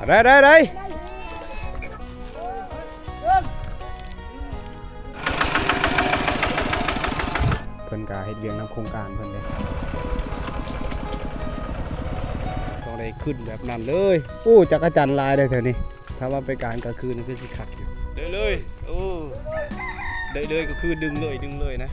ໄດ້ ໄດ້ ໄດ້. ເພິ່ນກະເຮັດວຽກນຳໂຄງການເພິ່ນເດ້ ຕ້ອງໄດ້ຂຶ້ນແບບນັ້ນເລີຍ. ໂອ້ ຈັກກະຈັນຫຼາຍເດ້ແຖວນີ້ ຖ້າວ່າໄປກາງກາງຄືນຄືຊິຄັກຢູ່. ໄດ້ເລີຍ ໂອ້ ໄດ້ເລີຍ ກໍຄືດຶງເລີຍ ດຶງເລີຍນະ.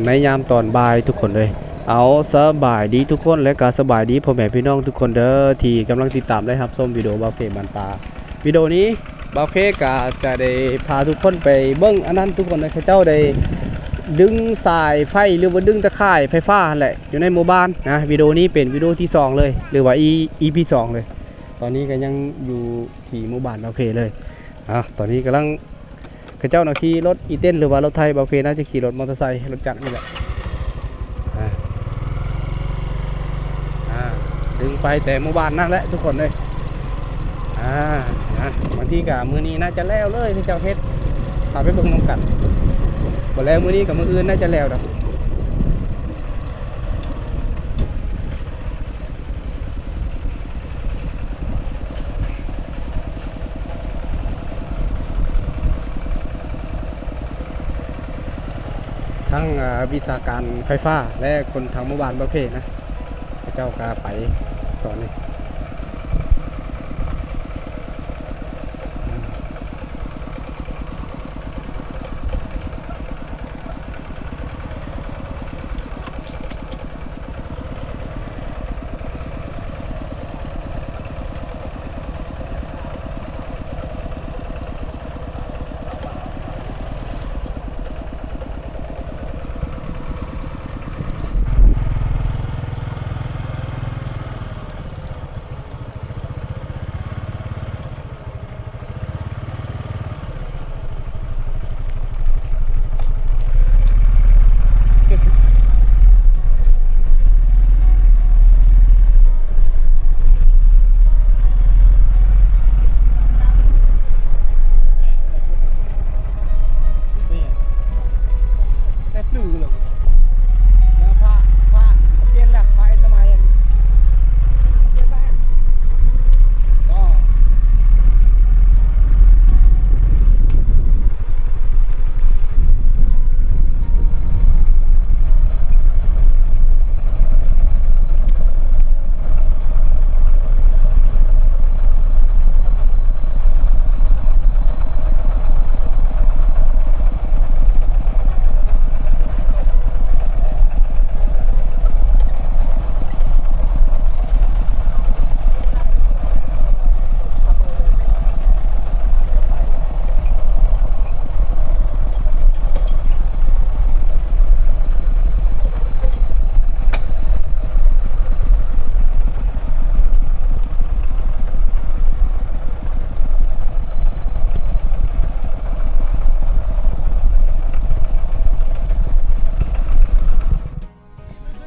ໃນຍາມຕອນບ່າຍທຸກຄົນເອີຍ. ເອົາ ສະບາຍດີທຸກຄົນ ແລະກະສະບາຍດີພໍ່ແມ່ພີ່ນ້ອງທຸກຄົນເດີ ທີ່ກຳລັງຕິດຕາມ ແລະຮັບຊົມວິດີໂອບ່າວເຄບ້ານປ່າ. ວິດີໂອນີ້ບ່າວເຄກະຈະໄດ້ພາທຸກຄົນໄປເບິ່ງອັນນັ້ນທຸກຄົນເອີຍ ເຂົາເຈົ້າໄດ້ດຶງສາຍໄຟ ຫຼືວ່າດຶງຕະຂ່າຍໄຟຟ້າຫັ້ນແຫຼະ ຢູ່ໃນໝູ່ບ້ານນະ. ວິດີໂອນີ້ເປັນວິດີໂອທີສອງເລີຍ ຫຼືວ່າອີ ອີພີສອງເລີຍ. ຕອນນີ້ກໍຍັງຢູ່ທີ່ໝູ່ບ້ານບ່າວເຄເລີຍ. ອ່າ ຕອນນີ້ກຳລັງ ເຂົາເຈົ້ານະຂີ່ລົດອີເຕັນ ຫຼືວ່າລົດໄຖ ບ່າວເຄໜ້າຈະຂີ່ລົດມໍເຕີໄຊ ລົດຈັກນີ້ແຫຼະ. ອ່າ ອ່າ ດຶງໄຟແຕ່ມື້ວານນັ້ນແຫຼະທຸກຄົນເອີຍ. ອ່າ ນະ ບາງທີກະມື້ນີ້ໜ້າຈະແລ້ວເລີຍ ເຂົາເຈົ້າເຮັດ ພາໄປເບິ່ງນຳກັນ. ບໍ່ແລ້ວມື້ນີ້ກະມື້ອື່ນໜ້າຈະແລ້ວດອກ. ທັງ ເອີ ວິຊາການໄຟຟ້າ ແລະ ຄົນທາງໝູ່ບ້ານບ່າວເຄນະ ເຂົາເຈົ້າກໍໄປຕອນນີ້.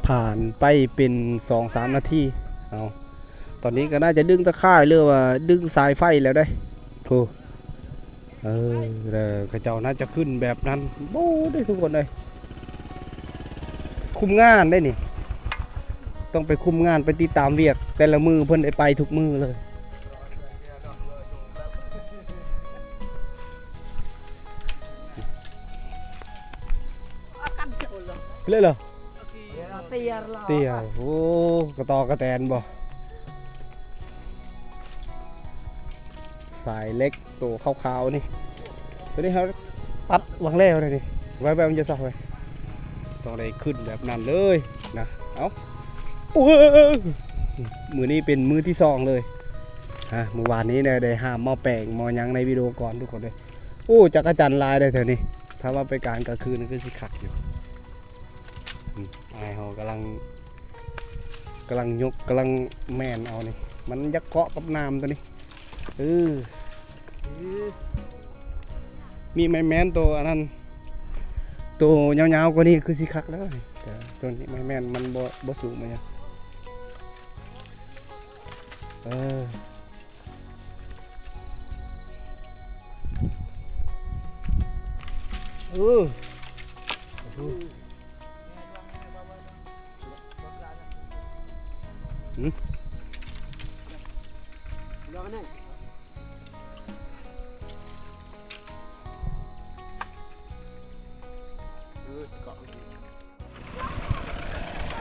ຜ່ານໄປເປັນສອງສາມນາທີ ເອົາ ຕອນນີ້ກໍໜ້າຈະດຶງຕະຂ່າຍ ຫຼືວ່າດຶງສາຍໄຟແລ້ວເດ້ ໂອ້ ເອີ ເຂົາເຈົ້າໜ້າຈະຂຶ້ນແບບນັ້ນ ໂອ້ ເດ້ທຸກຄົນເອີຍ ຄຸມງານໄດ໋ນີ້ ຕ້ອງໄປຄຸມງານ ໄປຕິດຕາມວຽກ ແຕ່ລະມື້ເພິ່ນໄດ້ໄປທຸກມື້ເລີຍ. ເລີຍເລີຍ ເຕຍ ໂອ້ ກະຕໍກະແຕນບໍ່? ສາຍເຫຼັກໂຕຂາວໆນີ້ ໂຕນີ້ເຮົາຕັດຫວ່າງແລ້ວເດ້ນີ້ ໄວ້ໆມັນຈະຊອກເລີຍ ຕ້ອງໄດ້ຂຶ້ນແບບນັ້ນເລີຍນະ. ເອົາ ໂອ້ຍ ມື້ນີ້ເປັນມື້ທີສອງເລີຍ ຮະ ມື້ວານນີ້ໄດ້ ໄດ້ຫາມໝໍ້ແປງໝໍ້ຫຍັງໃນວິດີໂອກ່ອນທຸກຄົນເດີ. ໂອ້ ຈັກກະຈັນຫຼາຍເດ້ແຖວນີ້ ຖ້າວ່າໄປກາງກາງຄືນຄືຊິຄັກຢູ່. ອືມ ອ້າຍເຮົາກຳລັງ ກຳລັງຍົກ ກຳລັງແມ່ນເອົານີ້ ມັນຢາກເກາະກັບນ້ຳໂຕນີ້. ເອີ ມີໄມ້ແມ່ນໂຕອັນນັ້ນ ໂຕຍາວໆກວ່ານີ້ຄືຊິຄັກແລ້ວນີ້ ແຕ່ໂຕນີ້ແມ່ນມັນບໍ່ ບໍ່ສູງມາຫຍັງ ເອີ ເອີ.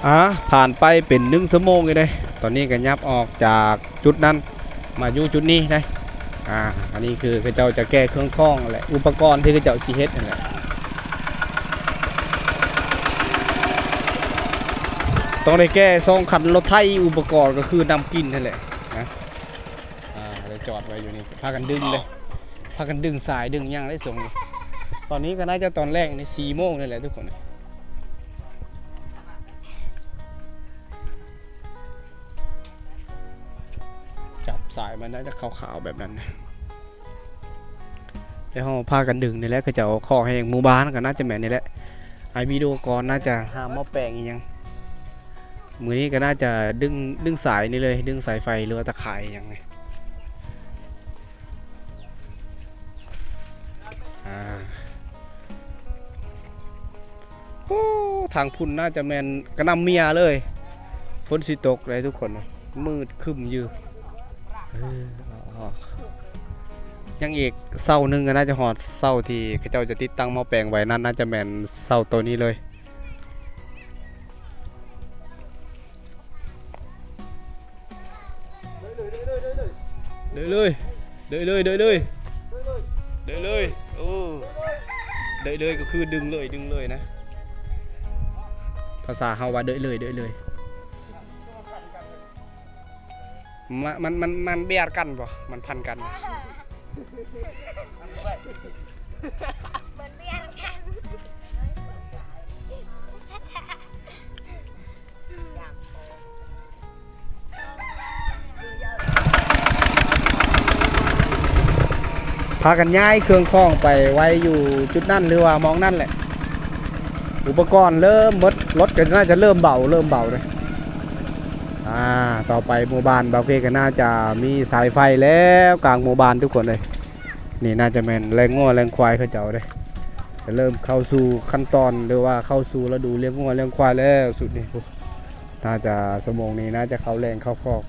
ອາ ຜ່ານໄປເປັນໜຶ່ງຊົ່ວໂມງຢູ່ເດ້ ຕອນນີ້ກໍຫຍັບອອກຈາກຈຸດນັ້ນ ມາຢູ່ຈຸດນີ້ໄດ໋. ອາ ອັນນີ້ຄືເຂົາເຈົ້າຈະແກ່ເຄື່ອງຂອງ ແລະ ອຸປະກອນທີ່ເຂົາເຈົ້າຊິເຮັດນັ້ນແຫຼະ ຕ້ອງໄດ້ແກ່ສອງຄັນລົດໄຖ ອຸປະກອນກໍຄືນຳກິນຫັ້ນແຫຼະນະ. ອາ ໄດ້ຈອດໄວ້ຢູ່ນີ້ ພາກັນດຶງເດ້ ພາກັນດຶງສາຍດຶງຫຍັງໄດ້ສົ່ງ. ຕອນນີ້ກໍໜ້າຈະຕອນແລງນີ້ ສີ່ໂມງນີ້ແຫຼະທຸກຄົນ. ຈັບສາຍມັນໜ້າຈະຂາວໆແບບນັ້ນນະ ແລ້ວເຮົາພາກັນດຶງນີ້ແຫຼະ. ເຂົາເຈົ້າຂໍແຮງໝູ່ບ້ານກໍໜ້າຈະແມ່ນນີ້ແຫຼະ ອ້າຍວິດີໂອກອນໜ້າຈະຫາໝໍ້ແປງອີ່ຫຍັງ. ມື້ນີ້ກໍໜ້າຈະດຶງ ດຶງສາຍນີ້ເລີຍ ດຶງສາຍໄຟ ຫຼືວ່າຕາຂ່າຍອີ່ຫຍັງນີ້. ອາ ໂອ້ ທາງພຸ້ນໜ້າຈະແມ່ນກະໜ່ຳເມຍເລີຍ ຝົນຊິຕົກເດ້ທຸກຄົນ ມືດຄຶ້ມຢູ່. ເອີ ຍັງອີກເສົາໜຶ່ງກໍໜ້າຈະຮອດເສົາທີ່ເຂົາເຈົ້າຈະຕິດຕັ້ງໝໍ້ແປງໄວ້ນັ້ນ ໜ້າຈະແມ່ນເສົາໂຕນີ້ເລີຍ. ເດີຍເລີຍ ເດີຍເລີຍ ເດີຍເລີຍ ເດີຍເລີຍ ເດີຍເລີຍ. ໂອ້ ເດີຍເລີຍກໍຄືດຶງເລີຍ ດຶງເລີຍນະ ພາສາເຮົາວ່າເດີຍເລີຍ ເດີຍເລີຍ. ມະ ມັນ ມັນ ມັນບຽດກັນບໍ່ ມັນພັນກັນ ມັນບຽດກັນ. ພາກັນຍ້າຍເຄື່ອງຂອງໄປໄວ້ຢູ່ຈຸດນັ້ນ ຫຼືວ່າໝ່ອງນັ້ນແຫຼະ. ອຸປະກອນເລີ່ມໝົດ ລົດກໍໜ້າຈະເລີ່ມເບົາ ເລີ່ມເບົາເດ້. ອາ ຕໍ່ໄປໝູ່ບ້ານບ່າວເກກໍໜ້າຈະມີສາຍໄຟແລ້ວ ກາງໝູ່ບ້ານທຸກຄົນເອີຍ. ນີ້ໜ້າຈະແມ່ນລ້ຽງງົວລ້ຽງຄວາຍເຂົາເຈົ້າເດ້ ຈະເລີ່ມເຂົ້າສູ່ຂັ້ນຕອນ ຫຼືວ່າເຂົ້າສູ່ລະດູລ້ຽງງົວລ້ຽງຄວາຍແລ້ວຊຸດນີ້. ໜ້າຈະຊົ່ວໂມງນີ້ໜ້າຈະເຂົ້າແລ້ງເຂົ້າຄອກ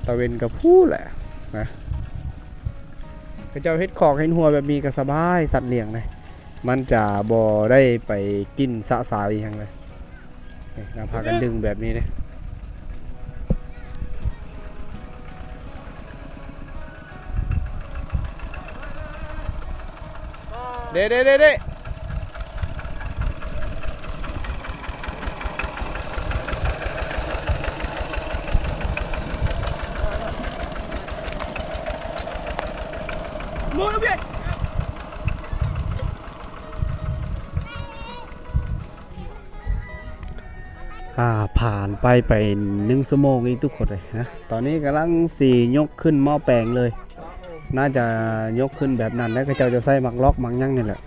ຕາເວັນກໍພຸ້ນແຫຼະນະ. ເຂົາເຈົ້າເຮັດຄອກເຮັດຮົ້ວແບບນີ້ກໍສະບາຍ ສັດລ້ຽງເດ້ ມັນຈະບໍ່ໄດ້ໄປກິນຊະຊາຍອີ່ຫຍັງເລີຍ. ນີ້ນະ ພາກັນດຶງແບບນີ້ເດ້ ເດ້ ເດ້ ເດ້ ເດ້. ອາ ຜ່ານໄປ ໄປໜຶ່ງຊົ່ວໂມງອີກທຸກຄົນເອີຍນະ. ຕອນນີ້ກຳລັງຊິຍົກຂຶ້ນໝໍ້ແປງເລີຍ ໜ້າຈະຍົກຂຶ້ນແບບນັ້ນແຫຼະ ເຂົາເຈົ້າຈະໃຊ້ໝາກລັອກໝາກຫຍັງນີ້ແຫຼະ.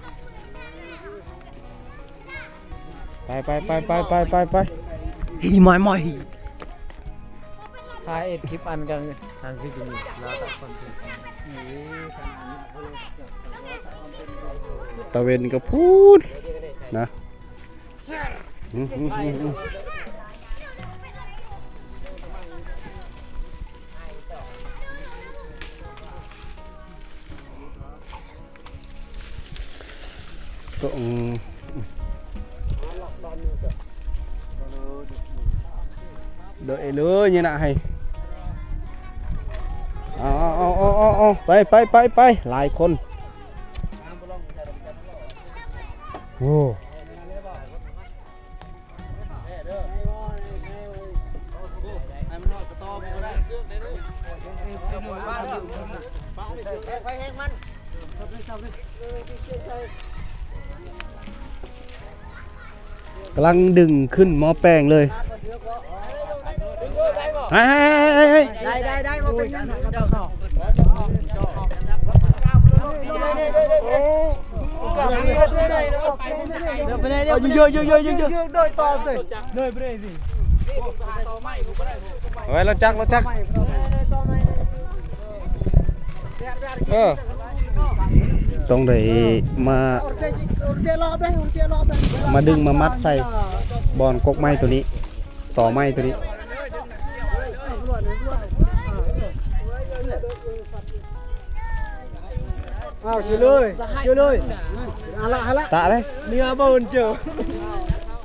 ໄປ ໄປ ໄປ ໄປ ໄປ ໄປ ໄປ ອີໝອຍ ໝອຍ ຖ້າເຮັດຄລິບອັນກັນ ທາງຄືຊິມີລາວຕະຄອນເທັນ ຕາເວັນກໍພຸ້ນນະ. ໂຕ ອືມ ໂດຍເລີຍນີ້ນະ ໃຫ້ ເອົາ ເອົາ ເອົາ ເອົາ ເອົາ ໄປ ໄປ ໄປ ໄປ ຫຼາຍຄົນ ໂອ້. ກຳລັງດຶງຂຶ້ນໝໍ້ແປງເລີຍ ໄດ້ ໄດ້ ໄດ້ ບໍ່ເປັນຫຍັງ. ເດີນໄປເລີຍ ເດີນໄປເລີຍ ເດີນຕໍ່ເລີຍ ເດີນໄປເລີຍ. ເອົາໄວ້ ລົດຈັກ ລົດຈັກ. ເອີ ຕ້ອງໄດ້ມາ ມາດຶງມາມັດໃສ່ບ່ອນກົກໄມ້ໂຕນີ້ ຕໍໄມ້ໂຕນີ້. ອ້າວ ເຈີເລີຍ ເຈີເລີຍ. ເອົາລະ ເອົາລະ ຕະເລີຍ ເນື້ອບໍ່ເຈີ.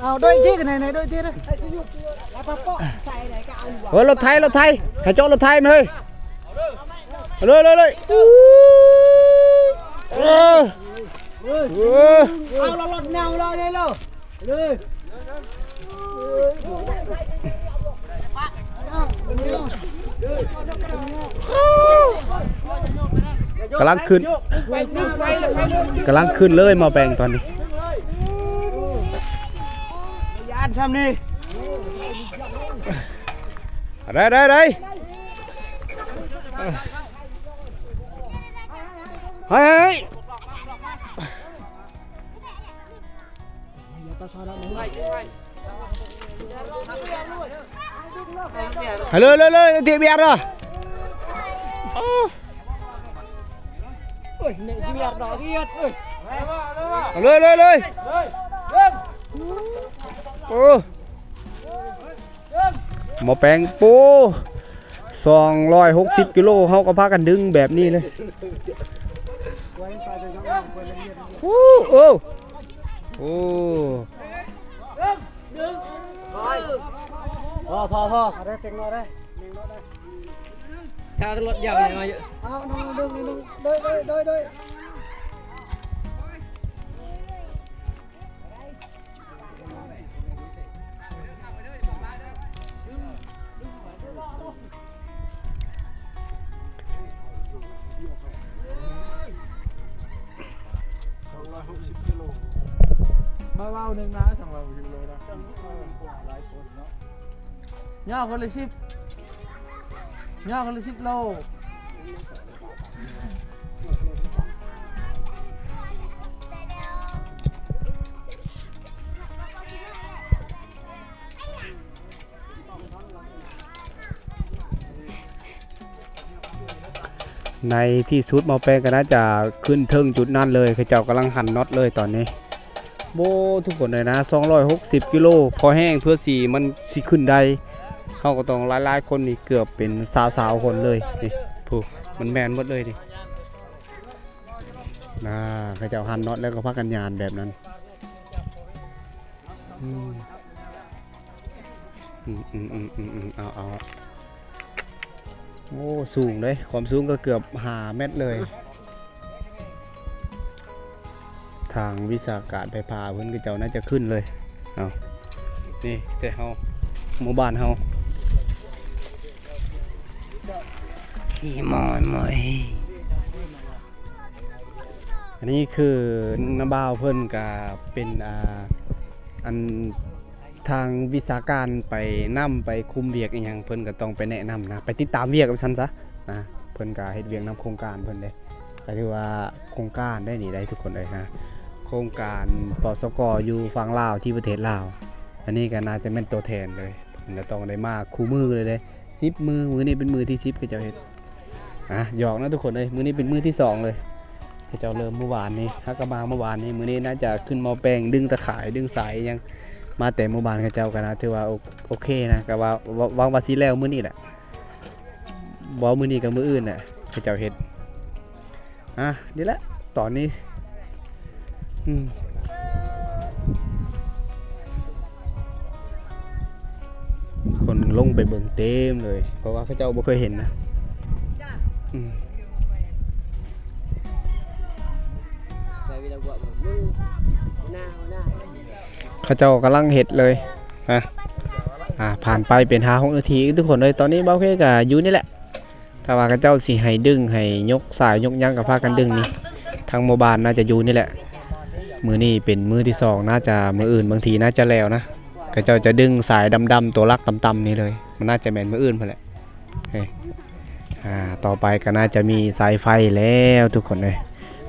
ເອົາ ໂດຍທີ່ກັນ ໂດຍທີ່. ເຮີ້ຍ ລົດໄຖ ລົດໄຖ ໃຫ້ເຈາະລົດໄຖມັນເຮີ້ຍ. ເລີຍ ເລີຍ ເລີຍ. ເອີ ເອີ ເອົາລະ ລົດເນົ່າລະ ເລີຍ ເລີຍ. ກຳລັງຂຶ້ນ ກຳລັງຂຶ້ນເລີຍໝໍແປງຕອນນີ້. ຢ້ານຊ່ຳນີ້ ໄດ້ ໄດ້ ໄດ້. ເຮີ້ຍ ເລີຍ ເລີຍ ເລີຍ ເດບຽດເດີ. ໂອ້ຍ ເດບຽດເດີ ເດບຽດເອີຍ. ເລີຍ ເລີຍ ເລີຍ. ໂອ້ ໝໍແປງ ໂອ້ ສອງຮ້ອຍຫົກສິບກິໂລ ເຮົາກໍພາກັນດຶງແບບນີ້ເລີຍ. ໂອ້ ໂອ້ ໂອ້ ພໍ ພໍ ພໍ ເອົາໄດ້ ເຕັງເອົາໄດ້ ເຕັງເອົາໄດ້. ຖ້າລົດຢາວມາຢູ່ ເອົາ ດຶງ ດຶງ ດຶງ ໂດຍ ໂດຍ ໂດຍ ໂດຍ. ສອງຮ້ອຍຫົກສິບກິໂລ ມາເວົ້າໜຶ່ງນະ ສອງຮ້ອຍຫົກສິບກິໂລນະ ຫຼາຍຄົນເນາະ. ຍ່ອຄົນລະສິບ ຍ່ອຄົນລະສິບໂລ. ໃນທີ່ສຸດໝໍແປງກໍໜ້າຈະຂຶ້ນເທິງຈຸດນັ້ນເລີຍ ເຂົາເຈົ້າກຳລັງຫັນນັອດເລີຍຕອນນີ້. ໂອ້ ທຸກຄົນເອີຍນະ ສອງຮ້ອຍຫົກສິບກິໂລ ພໍແຮງ ເພື່ອຊິມັນຊິຂຶ້ນໄດ້ ເຮົາກໍຕ້ອງຫຼາຍໆຄົນນີ້ ເກືອບເປັນຊາວໆຄົນເລີຍນີ້. ຜູ້ ມັນແມ່ນໝົດເລີຍນີ້ນະ ເຂົາເຈົ້າຫັນນັອດແລ້ວກໍພາກັນຍ່າງແບບນັ້ນ. ອືມ ອືມ ເອົາ ເອົາ ໂອ້ ສູງເດ້ ຄວາມສູງກໍເກືອບຫ້າແມັດເລີຍ. ທາງວິຊາການໄຟຟ້າເພິ່ນ ເຂົາເຈົ້າໜ້າຈະຂຶ້ນເລີຍ. ເອົາ ນີ້ແຕ່ເຮົາ ໝູ່ບ້ານເຮົາ ທີ່ມອຍມອຍ. ອັນນີ້ຄືນ້າບ່າວເພິ່ນກະເປັນ ອ່າ ອັນ ທາງວິຊາການໄປນຳ ໄປຄຸມວຽກອີ່ຫຍັງ ເພິ່ນກໍຕ້ອງໄປແນະນຳນະ ໄປຕິດຕາມວຽກວ່າຊັ້ນຊະນະ. ເພິ່ນກໍເຮັດວຽກນຳໂຄງການເພິ່ນເດ້ ກໍຖືວ່າໂຄງການໄດ້ນີ້ໄດ້ທຸກຄົນເອີຍນະ ໂຄງການ ປສກ ຢູ່ຝັ່ງລາວ ທີ່ປະເທດລາວ. ອັນນີ້ກໍໜ້າຈະແມ່ນຕົວແທນເລີຍ ເພິ່ນກໍຕ້ອງໄດ້ມາຄູ່ມື້ເລີຍເດ້ ສິບມື້ ມື້ນີ້ເປັນມື້ທີສິບ ເຂົາເຈົ້າເຮັດ ອ່ະ ຫຍອກເນາະທຸກຄົນເອີຍ ມື້ນີ້ເປັນມື້ທີສອງເລີຍ. ເຂົາເຈົ້າເລີ່ມມື້ວານນີ້ ຫາກະມາມື້ວານນີ້ ມື້ນີ້ໜ້າຈະຂຶ້ນໝໍແປງ ດຶງຕາຂ່າຍ ດຶງສາຍຫຍັງ ມາແຕ່ໝູ່ບ້ານເຂົາເຈົ້າ ກໍນະ ຖືວ່າໂອ ໂອເຄນະ ກໍວ່າ ຫວັງວ່າຊິແລ້ວມື້ນີ້ແຫຼະ ບໍ່ມື້ນີ້ກໍມື້ອື່ນແຫຼະ ເຂົາເຈົ້າເຮັດ. ອ່ະ ນີ້ແຫຼະ ຕອນນີ້ ອືມ ຄົນລົງໄປເບິ່ງເຕັມເລີຍ ເພາະວ່າເຂົາເຈົ້າບໍ່ເຄີຍເຫັນນະ. ອືມ ເຂົາເຈົ້າກຳລັງເຮັດເລີຍນະ. ອ່າ ຜ່ານໄປເປັນຫ້າຫົກນາທີ ທຸກຄົນເອີຍ ຕອນນີ້ບ່າວເຄກະຢູ່ນີ້ແຫຼະ. ຖ້າວ່າເຂົາເຈົ້າຊິໃຫ້ດຶງ ໃຫ້ຍົກສາຍຍົກຫຍັງກໍພາກັນດຶງນີ້ ທາງໝູ່ບ້ານໜ້າຈະຢູ່ນີ້ແຫຼະ. ມື້ນີ້ເປັນມື້ທີສອງ ໜ້າຈະມື້ອື່ນບາງທີໜ້າຈະແລ້ວນະ. ເຂົາເຈົ້າຈະດຶງສາຍດຳໆ ຕົວຫຼັກຕ່ຳໆນີ້ເລີຍ ມັນໜ້າຈະແມ່ນມື້ອື່ນພຸ້ນແຫຼະ. ເອີ ອ່າ ຕໍ່ໄປກໍໜ້າຈະມີສາຍໄຟແລ້ວທຸກຄົນເອີຍ.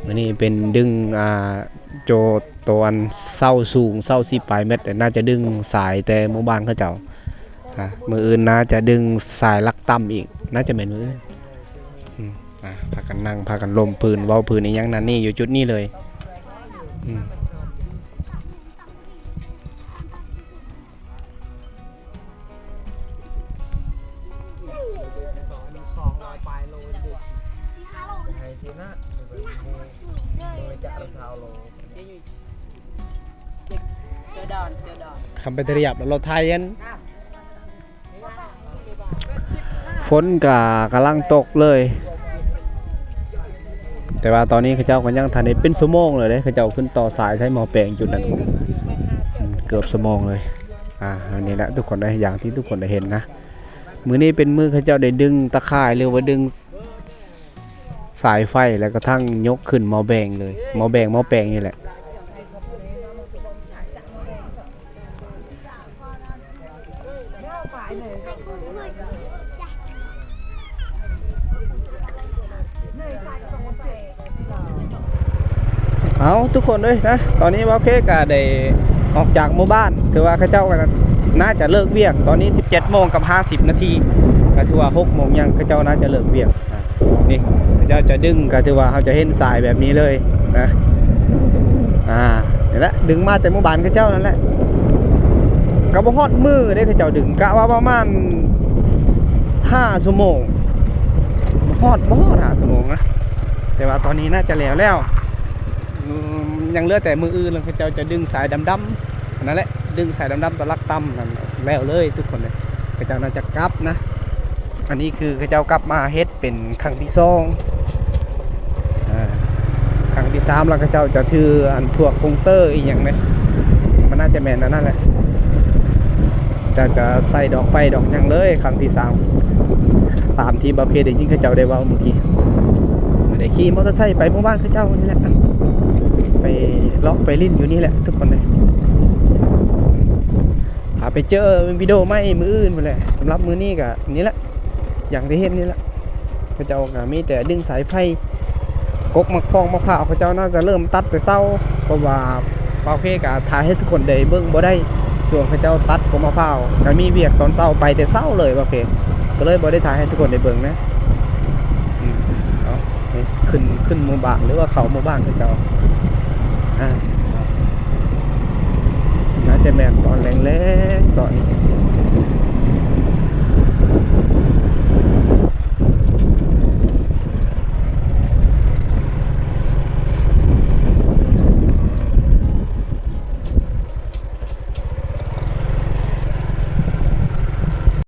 ມື້ນີ້ເປັນດຶງ ອ່າ ໂຈໂຕອັນເສົາສູງ ເສົາສິບປາຍແມັດ ໜ້າຈະດຶງສາຍແຕ່ໝູ່ບ້ານເຂົາເຈົ້າ. ອ່າ ມື້ອື່ນໜ້າຈະດຶງສາຍຫຼັກຕ່ຳອີກ ໜ້າຈະແມ່ນມື້ອື່ນ. ອືມ ອ່າ ພາກັນນັ່ງ ພາກັນລົມພື້ນ ເວົ້າພື້ນອີ່ຫຍັງນັ້ນນີ້ ຢູ່ຈຸດນີ້ເລີຍ. ອືມ. ຄຳໄປທະລຽບ ແລ້ວລົດໄຖອັນ ຝົນກະກຳລັງຕົກເລີຍ ແຕ່ວ່າຕອນນີ້ເຂົາເຈົ້າກໍຍັງທັນໄດ້ເປັນຊົ່ວໂມງເລີຍເດ້ ເຂົາເຈົ້າຂຶ້ນຕໍ່ສາຍໃຊ້ໝໍ້ແປງຈຸດນັ້ນ ອືມ ເກືອບຊົ່ວໂມງເລີຍ. ອ່າ ອັນນີ້ແຫຼະທຸກຄົນເອີຍ ຢ່າງທີ່ທຸກຄົນໄດ້ເຫັນນະ ມື້ນີ້ເປັນມື້ເຂົາເຈົ້າໄດ້ດຶງຕາຂ່າຍ ຫຼືວ່າດຶງສາຍໄຟ ແລ້ວກະທັງຍົກຂຶ້ນໝໍ້ແປງເລີຍ ໝໍ້ແປງ ໝໍ້ແປງນີ້ແຫຼະ. ເອົາ ທຸກຄົນເອີຍນະ ຕອນນີ້ບ່າວເຄກະໄດ້ອອກຈາກໝູ່ບ້ານ ຖືວ່າເຂົາເຈົ້າກະໜ້າຈະເລີກວຽກ ຕອນນີ້ສິບເຈັດໂມງກັບຫ້າສິບນາທີ ກະຖືວ່າຫົກໂມງຍັງ ເຂົາເຈົ້າໜ້າຈະເລີກວຽກ. ນີ້ເຂົາເຈົ້າຈະດຶງ ກະຖືວ່າເຮົາຈະເຫັນສາຍແບບນີ້ເລີຍນະ. ອ່າ ນີ້ແຫຼະ ດຶງມາແຕ່ໝູ່ບ້ານເຂົາເຈົ້ານັ້ນແຫຼະ ກະບໍ່ຮອດມື້ເດ້ ເຂົາເຈົ້າດຶງ ກະວ່າປະມານຫ້າຊົ່ວໂມງ ບໍ່ຮອດ ບໍ່ຮອດຫ້າຊົ່ວໂມງນະ ແຕ່ວ່າຕອນນີ້ໜ້າຈະແລ້ວແລ້ວ. ອືມ ຍັງເຫຼືອແຕ່ມື້ອື່ນ ແລ້ວເຂົາເຈົ້າຈະດຶງສາຍດຳໆ ນັ້ນແຫຼະ ດຶງສາຍດຳໆ ຕະຫຼັກຕ່ຳນັ້ນແລ້ວເລີຍທຸກຄົນເອີຍ. ເຂົາເຈົ້າໜ້າຈະກັບນະ ອັນນີ້ຄືເຂົາເຈົ້າກັບມາເຮັດເປັນຄັ້ງທີສອງ ອ່າ ຄັ້ງທີສາມ ແລ້ວເຂົາເຈົ້າຈະຖືອັນພວກກົງເຕີອີ່ຫຍັງເດ້ ມັນໜ້າຈະແມ່ນອັນນັ້ນແຫຼະ. ຈະ ຈະໃສ່ດອກໄຟດອກຫຍັງເລີຍຄັ້ງທີສາມ ຕາມທີ່ບ່າວເຄໄດ້ຍິນເຂົາເຈົ້າໄດ້ເວົ້າມື້ກີ້ ໄດ້ຂີ່ມໍເຕີໄຊໄປໝູ່ບ້ານເຂົາເຈົ້ານີ້ແຫຼະ ໄປເລາະໄປຫຼິ້ນຢູ່ນີ້ແຫຼະທຸກຄົນເອີຍ. ຖ້າໄປເຈີວິດີໂອໃໝ່ມື້ອື່ນພຸ້ນແຫຼະ ສຳລັບມື້ນີ້ກະນີ້ແຫຼະ ຢ່າງທີ່ເຫັນນີ້ແຫຼະ. ເຂົາເຈົ້າກະມີແຕ່ດຶງສາຍໄຟ ກົກໝາກພອງໝາກພ້າວ ເຂົາເຈົ້າໜ້າຈະເລີ່ມຕັດແຕ່ເຊົ້າ ເພາະວ່າບ່າວເຄກະຖ່າຍໃຫ້ທຸກຄົນໄດ້ເບິ່ງບໍ່ໄດ້ ຊ່ວງເຂົາເຈົ້າຕັດກົກໝາກພ້າວ ກະມີວຽກຕອນເຊົ້າ ໄປແຕ່ເຊົ້າເລີຍບ່າວເຄ ກະເລີຍບໍ່ໄດ້ຖ່າຍໃຫ້ທຸກຄົນໄດ້ເບິ່ງນະ. ອືມ ເອົາ ນີ້ຂຶ້ນ ຂຶ້ນໝູ່ບ້ານ ຫຼືວ່າເຂົ້າໝູ່ບ້ານເຂົາເຈົ້າ ອ່າ ໜ້າຈະແມ່ນຕອນແລງໆ ຕອນນີ້.